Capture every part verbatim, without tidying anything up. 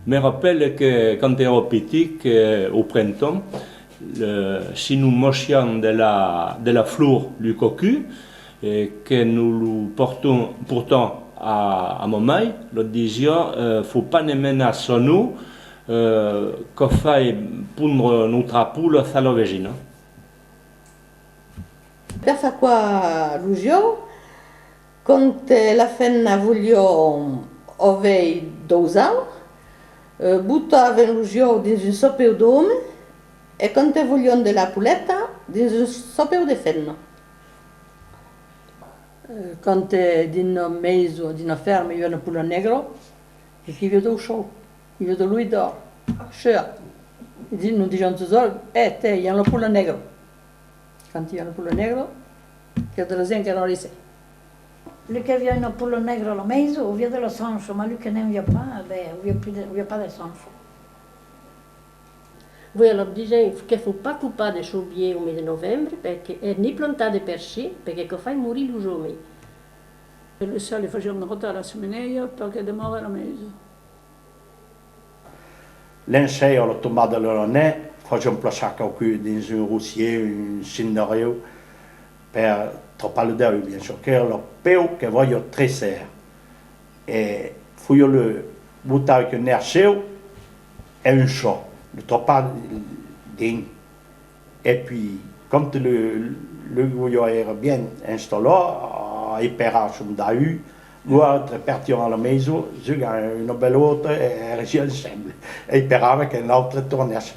Me rapèle que quand èra pitit, que, au printemps, le, si nos mossiam de la, de la flor lu cocu, e que nos lo portam, portam a, a ma mair, la disiá, eh, fau pas ne menar çò nos, eh, quò fai pondre nòstras polas a la vesina. Per far quò los uòus, quand, eh, la femna voliá aver dos aus, eh, botavan los uòus dins un sapèu d'òme, e quand volián de la poleta, dins un sapèu de femna. Eh, quand, eh, dins una maison, dins una fèrma, i a una pola negra, es que i aviá dos sòus, i aviá de l'uèlh d'òr, sure. E di-, nos disiam totjorn: eh, tè, i a la pola negra. Quand i a la pola negra, qu'es de la gent qu'èra a l'essai. Lu qu'aviá una pola negra a la maison, aviá de la chança, mas lu que n'en aviá pas, ben, aviá plus de, aviá pas de chança. Voi, alòrs, disèm que fau pas copar de sauvièr au mes de novembre, perque, e ni plantar de persil, perque quò fai morir los òmes. E lo sòl, li fasiam rotar a la chimenèia perque demòra a la maison. L'ensèr, a la tombada de la nuèch, fasiam plaçar quauqu'un dins un rossièr, un cindarèu, per trapar lo daus, bien sûr, qu'èra la pèu que voliá tres ser. E foliá lo botar avec un ercèu e un sò, lo trapar dins. E puei, quand lo, lo goiat èra bien installat, esperava son daus, l'autre partiá a la maison, jugar una bèla òrta e, e restar ensemble. E esperava que l'autre tornèsse.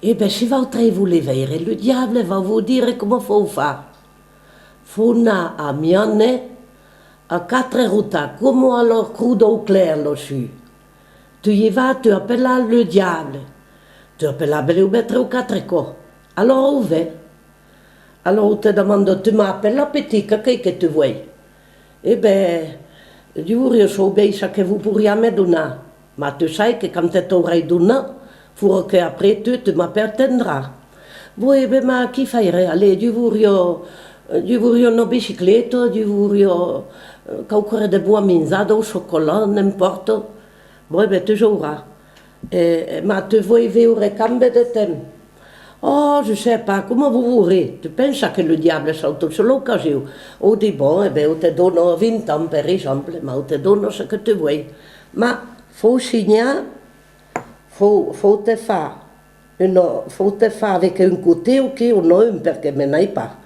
E ben, si vautres volètz veire lo diable, vau vos dire coma fau far. Fau anar a mianèr a quatre rotar, coma a la Crotz dau Clèr, lo sud. Tu i vas, tu apelas lo diable. Tu apelas belèu ben tres o quatre còps. Alòrs o ven. Alòrs o te demanda: tu m'as apelada, petit, qu'es que tu vòls? E ben, ieu vorriá sauver çò que vos porriatz me donar. Mas tu sai que quand te t'aurai donat, faurà que après tu, tu m'apartendràs. Bon, e ben, mas qu'i fairè? Allez, ieu vorriá, ieu vorriá una bicicleta, ieu vorriá, eh, quauqua ren de bon a minjar, dau chocolat, n'impòrta. Bon, e ben, tu auràs. E, e, mas tu vòls viure quant de temps? Oh, je sais pas, coma vos vorrètz. Tu pensas que lo diable sauta sus l'ocasion. O di: bon, e ben, o te dona vint ans, per exemple, mas o te dona çò que tu vòls. Mas fau signar, fau, fau te far una, fau te far avec un cotèu, que o n'ai un, perque me n'ai pas.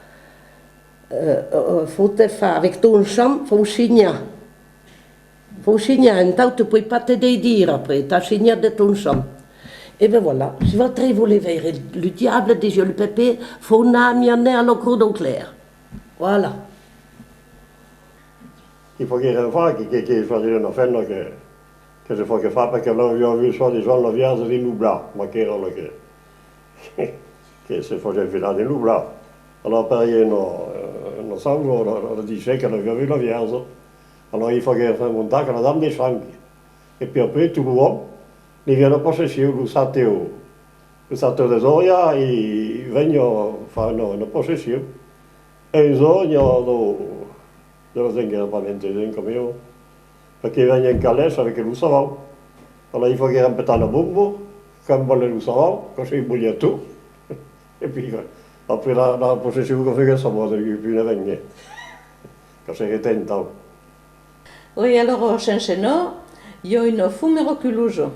Eh, eh, fau te far avec ton sang, fau signar. Fau signar, entau tu pòs pas te desdire après, t'as signat de ton sang. E ben voilà, si vautres volètz veire lo diable, disiá lo Pepè, fau anar a mianèr a la Crotz dau Clèr. Voilà. I faguèt ren far, que, que, que choisir una femna que, que se faguèt far, perque l'aviá vist soi-disant la Vièrja dins lo blat, mas qu'èra lo que, que se fasiá enfilar dins lo blat. Alòrs, per ieu, una, una chausa, la, la, la disèt que l'aviá vist la Vièrja. Alòrs, i faguèt remontar que la Dame de Sang. E puei après, tot lo monde, li aviá una procession, lo chasteu, lo chasteu de Sòria, i veniá far una, una procession. E un jorn, i a de, de la gent qu'èra pas mentejant coma ieu, perque veniá en calècha avec lo chavau. Alòrs, i faguèt repetar una bomba, quand voliá lo chavau, quand se voliá tot. E puei, après la, la procession que faguèt saber, e puei ne venguèt. Que se retentan. Oi, alòrs, a Sent Senòr, i a una font miraculosa.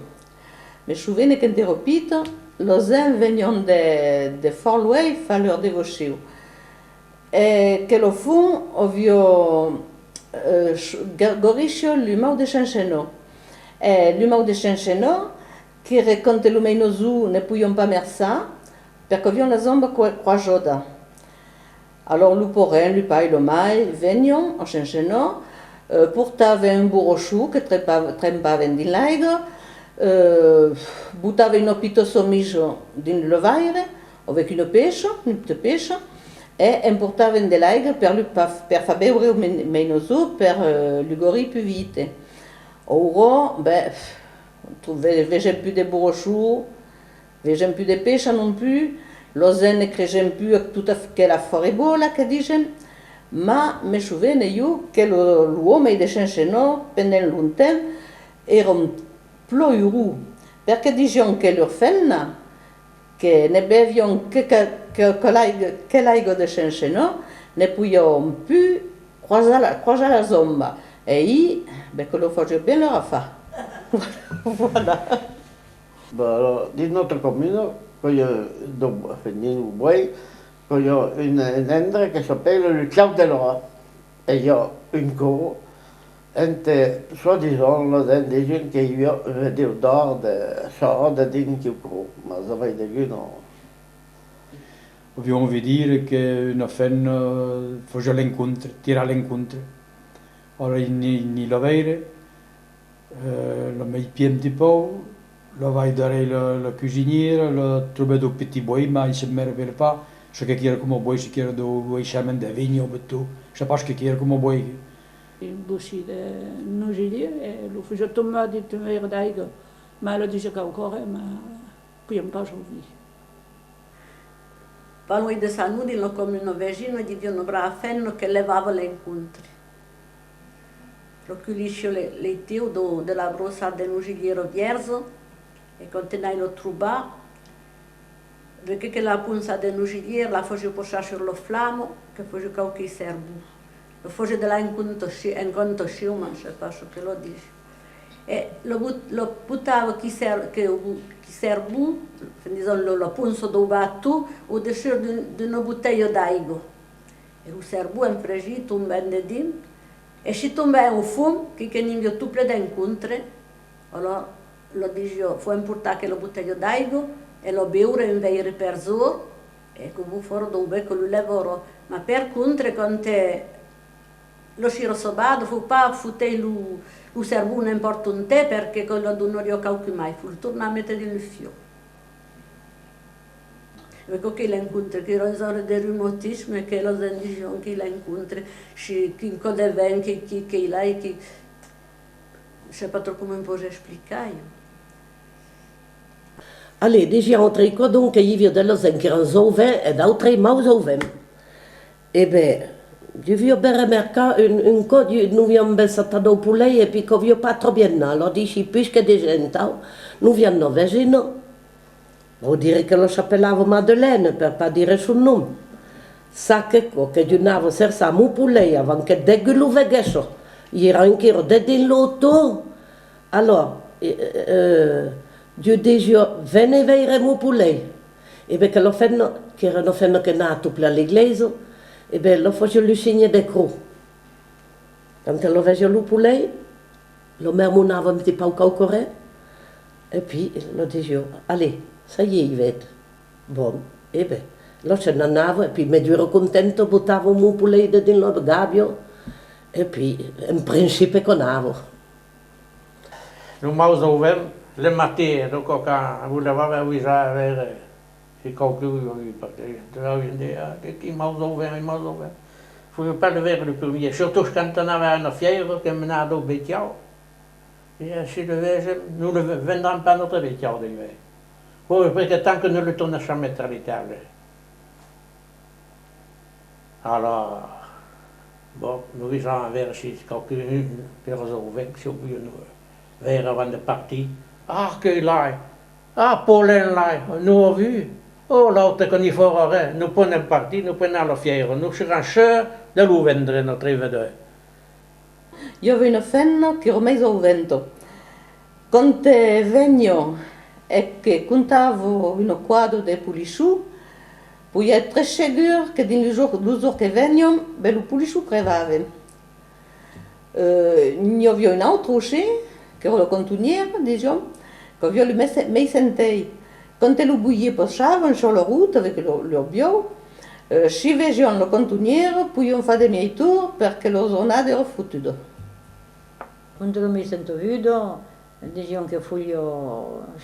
Me sovene quand èra pita, las gents venián de, de fòrt luenh far lor devocion. E quela font aviá, eh, ch-, ga-, guarissiá lu mau de Sent Senòr. E lu mau de Sent Senòr, qu'èra quand lo mainatge ne podiá pas marchar, perque aviá la jamba cro-, croisada. Alòrs lo parent, lo pair, la mair venián a Sent Senòr, eh, portavan un borrochon que trepa-, trempavan dins l'aiga, eh, botavan una pita chomisa dins lo lavaire, avec una pecha, una pita pecha, e emportavan de l'aiga per lo, per, per far beure au mai-, mainatge, per, eh, lo guarir pus vite. Aura, ben, tro-, ve-, vegem pus de borrochon, vegem pus de pecha non pus, las gents ne cregem pus a tota aquela farebola que disen, mas me sovene ieu que lo, l'òme de Sent Senòr, pendent longtemps, Èran plan urós, perque disián que lor femna, que ne bevián que, que, que, que l'aiga, que l'aiga de Chinchena, ne podián pus croisar la, croisar las ombas. E i, ben, que lor fasiá ben lor afar. Voilà. Bah, alors, dins nòstra comuna, quand i a, donc, enfin, dins lo bois, quand i a un, un endrech que s'apèla lo Clau de l'Òr. E i a un còp, ente, soi-disant, los gents disián que i aviá un vedèu d'òr de sortir de dins queu còp, mas avèm degun, non. Avián auvit dire que una femna fasiá l'encontre, tirar l'encontre. Ara, ni, ni la veire, Eh, la mei pièm de pauc, la vai darrèr la, la cusinièra, la trobè dau petit bois, mai se mervèla pas, çò que qu'èra coma bois, çò qu'èra dau, dau eixament de vinha o beton, sai pas çò que qu'èra coma bois. Un bocin de nogilièr, e lo fasiá tombar dins un veire d'aiga, mai la disiá quauqua ren, mai podiam pas auvir. Pas luenh de Sanon, dins la comuna vesina, i aviá una brava femna que levava l'encontre. Lo culissiá le, le teu do, de la brossa de nogilièra vièrja, e quand anai lo trobar, vequé que la poncha de nogilièra la fasiá pochar sur la flama, que fasiá quauque cervon. Lo fasiá de la encantacion, encantacion, mas sai pas çò que lo disiá. E lo bot-, lo botava qui cer-, que, qui cervon, enfin, dison, lo, la poncha dau baton, au dessús d'un, d'una botelha d'aiga. E lo cervon, en fregir, tombèn dedins, e si tombèn au fons, que, que n'i aviá tot plen d'encontre, alòrs, lo disiá, fau emportar aquela botelha d'aiga e lo beure un veire per jorn, e que vos farà dau ben que lo levarà. Mas per contra, quand, eh, lo sira sabada, fau pas foter lo, lo cervon n'empòrta onte, perque que lo donariá quauque mai, fau lo tornar metre dins lo fieu. E quò que l'encontre, qu'èra un genre de reumatisme, que los gents disián que l'encontre, si, quin còp de vent, que, que, que i lai, que, sai pas tròp coma en pòs explicar, ieu. Allez, disián autrei còp, donc, que i aviá de los gents qu'èran jauvens e d'autrei mau jauvens. E ben, deviá ben remarcar un, un còp, nos aviam ben satat dau polei, e pi quò aviá pas tròp bien nat, alòrs disi, puisque dejantau, nos aviam una vesina, vau dire que la s'apelava Madeleine, per pas dire son nom. Saque còp que donava cerchar mon polei avant que degun lo veguèssa, i èra enquera dedins l'autò. Alòrs, eh, eh, eh, Dieu disiá, venetz veire mon polei. E ben que la femna, qu'èra una femna que anava tot plen a l'egleisa, e ben la fasiá lo signe de crotz. Quand la vesiá lo polei, la mermonava un petit pauc quauqua ren, e pi la disiá, allez, ça y est, Yvette. Bon, e ben, la se n'anava, e pi, me dura contenta, botava mon polei dedins la gàbia, e pi, en principi, quò anava. Lo mau jauvent, le matin, lo còp quand vos levavetz, avisar a veire si quauqu'un vos aviá, perque de là, i disiá, ah, que, quin mau jauvent, quin mau jauvent. Fau pas le veire lo prumier, surtot quand anava a una fièira que menava dau bestiau. E si le vesem, nos le ve-, vendrem pas nòstre bestiau, disiá. Pòrbe, perque tant que nos le tornam metre a l'estable. Alòrs, bon, nos visam a veire si quauqu'un, per los joves, si volián nos veire avant de partir. Ah, que lai! Ah, Paulin lai! Nos a vus! Oh, l'autre que n'i farà ren, nos podem partir, nos podem anar a la fièira, nos seram surs de lo vendre, nòstre vedèu. I aviá una femna qu'èra mai jauventa. Quand, eh, veniá e que contava una quòda de polissons, podiatz èstre segur que dins los jorns, los jorns que venián, ben, los polissons crevavan. Eh, n'i aviá un autre aussi, qu'èra la cantonièra, disiam, qu'aviá lo mei-, mei sentei. Quand lo boier passava en sur la rota avec lo, lo buòu, eh, si vesián la cantonièra, podián far demi-torn perque la jornada èra fotuda. Quand l'ai mei sentuda, disián que foliá,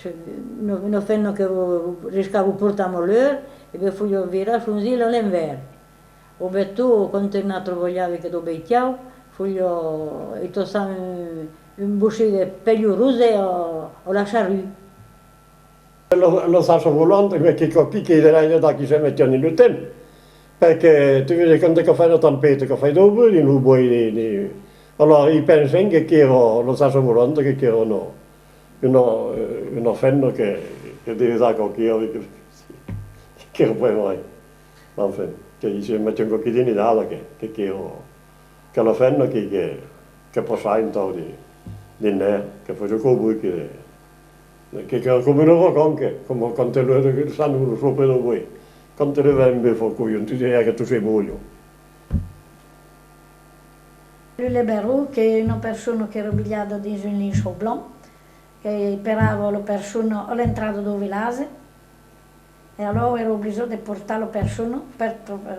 se, una, una femna que vo-, riscava portar malur, e ben foliá virar son gil a l'envèrs. O ben tu, quand anava trabalhar avec dau bestiau, foliá estassar un, un bocin de pelhon roge a, a la charrua. La, la chasse volante, mès que quò pique de l'aire d'a qui se metiá dins lo temps. Perque, tu veses, quand que fai una tempèsta, que fai dau bruch dins lo bois, de, de, Alòrs, i pensèm que, qu'èra la chaça volanta, que, qu'èra una, una, una femna que, que devèt quauqua, que, qu'èra pas vrai. Enfin, que i se metián quauqua dinidada, que, que, qu'èra, que la femna que, que, que passava entau de, de ner, que fasiá cowboy, que, que, qu'èra coma un racon, que, coma quand lo, lo, lo sang lo sopre dau bois, quand lo vent bufa, colhon, tu dirai que tu se bolha. Lo leberon, qu'ei una persona qu'èra bilhada dins un linçòu blanc, que esperava la persona a l'entrada dau vilatge, e alòrs èra obligat de portar la persona, per,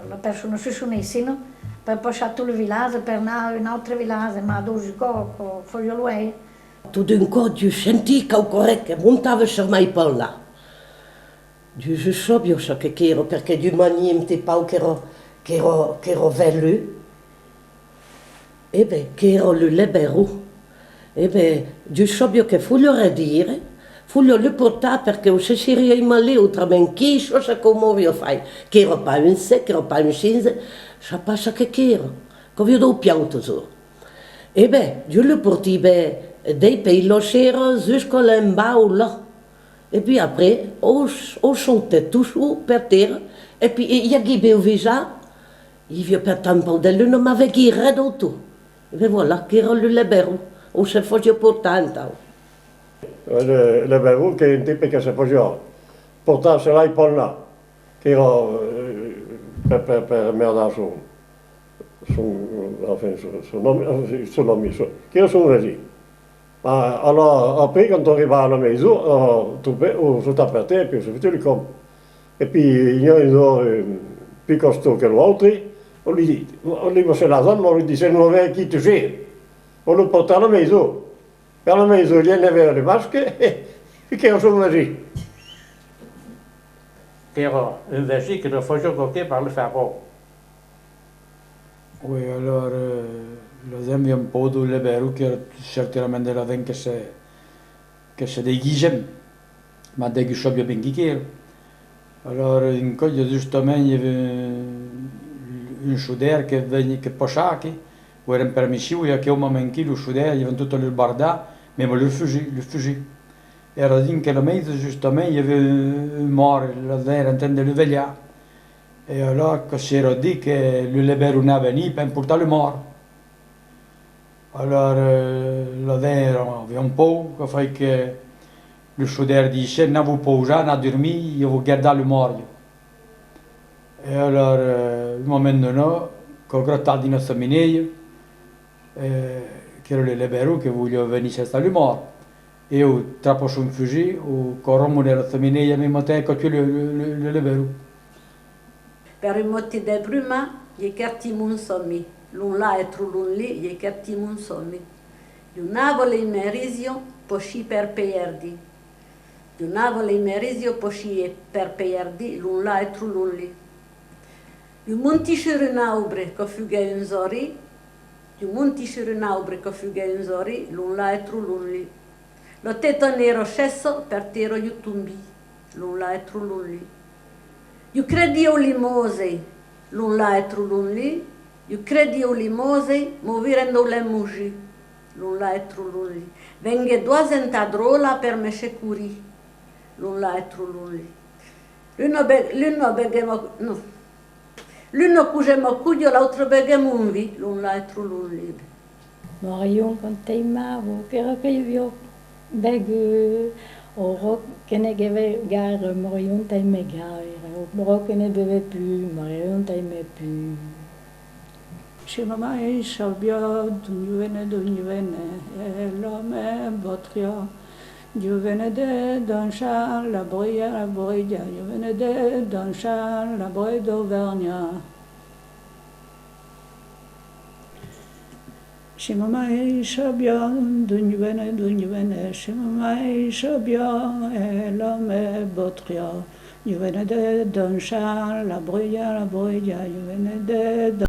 la persona sus son aissina, per passar tot lo vilatge, per anar a un autre vilatge, mas dau còp, fasiá luènh. Tot d'un còp, deu sentir quauqua ren que montava sus mai per là. Diu, jo sabiá çò que qu'èra, perque diu maniam te pau qu'èra, qu'èra, qu'èra velhut. E ben, qu'èra lo leberon. E ben, diu sabiá que foliá ren dire, foliá lo portar, perque o se seriá malhut autrament, qui sap çò qu'o m'auriá fait, qu'èra pas un sèt, qu'èra pas un cinze, sap pas çò que qu'èra, qu'aviá dau piau totjorn. E ben, diu lo portí ben, dempúei la sera jusca l'embau là. E puei après, o, o sautèt tot sol per tera, e puei, e i aguí ben visat, i aviá pas tanpauc de luna, mas veguí ren dau tot. E ben voilà, qu'èra lo leberon, o se fasiá portar entau. Lo, lo leberon qu'ei un tipe que se fasiá portar, se lai pòt anar, qu'èra, eh, per, per, per merdar son, son, enfin, son, son òmi, son, son òmi, son, qu'èra son vesin. Ah, alòrs, après, quand arribava a la maison, o, tropèt, o sauta per tera, e puei o se fotiá lo còp. E puei, i a un jorn, eh, pus costau que l'autre, o li di, o li mossa las jambas, o li di, se non vei qui tu siás, o lo pòrta a la maison. E a la maison, li enlevèt lo masque, e qu'èra son vesin. Qu'èra un vesin que ne fasiá quauqua per le far paur. Oui, alòrs, eh, la gent avián paur dau leberon, qu'èra certainament de la gent que se, que se deguisèm, mas degun sabiá ben qui qu'èra. Alòrs, un còp, justament, i aviá un, un sodèr que veniá, que passava aquí, o èra en permission, e aqueu moment aquí, lo sodèr, i avián totas lor bardas, mèma lor fusilhs, lor fusilhs. Èra dins que la maison, justament, i aviá un, un mòrt, la gent èra en tren de lo velhar. E alòrs, que s'èra dit que lo leberon anava venir per emportar lo mòrt. Alòrs, eh, la gent èra, avián paur, que fai que lo sodèr disset, anatz vos pausar, anatz dormir, ieu vau gardar lo mòrt, ieu. E alòrs, eh, un moment donat, qu'o grata dins la chaminèia, eh, qu'èra lo leberon que voliá venir cercar lo mòrt. E o trapa son fusilh, o còr amont de la chaminèia, mèma temps, quò tua lo, lo, lo, lo leberon. Per un mòti de bruma, ieu quèrti mon sòmi, lon là e tron lon li, ieu quèrti mon sòmi. Ieu anava lei merisiá, pochí per pèrdi. Ieu anava lei merisiá, pochí e per pèrdi, lon là e tron lon li. Ieu monti sur un aubre, quò fuguèt un zòri, ieu monti sur un aubre, quò fuguèt un zòri, lon là e tron lon li. La tèsta n'èra chèssa, per tera ieu tombí, lon là e tron lon li. Ieu credi au limòse, lon là e tron lon li, ieu credi au limòse, m'auvírem dau lemojus, lon là e tron lon li. Venguèt doas gentas dròllas per me secorir, lon là e tron lon li. L'una be-, l'una beguèt ma, non. L'una cosèt ma colha, l'autra beguèt mon vin, lon là e tron lon li. Morion quand t'aimaves, qu'èra que i aviá begut, au ròc que ne bevè gaire, morion t'aimè gaire, au ròc que ne bevè pus, morion t'aimè pus. Se mamai sabiá d'ont ieu vene, d'ont ieu vene, ela me batriá. Ieu vene de dançar la brèia, la brèia, ieu vene de dançar la brèia d'Auvèrnha. Se mamai sabiá d'ont ieu vene, d'ont ieu vene, se mamai sabiá, ela me batriá. Ieu vene de dançar la brèia, la brèia, ieu vene de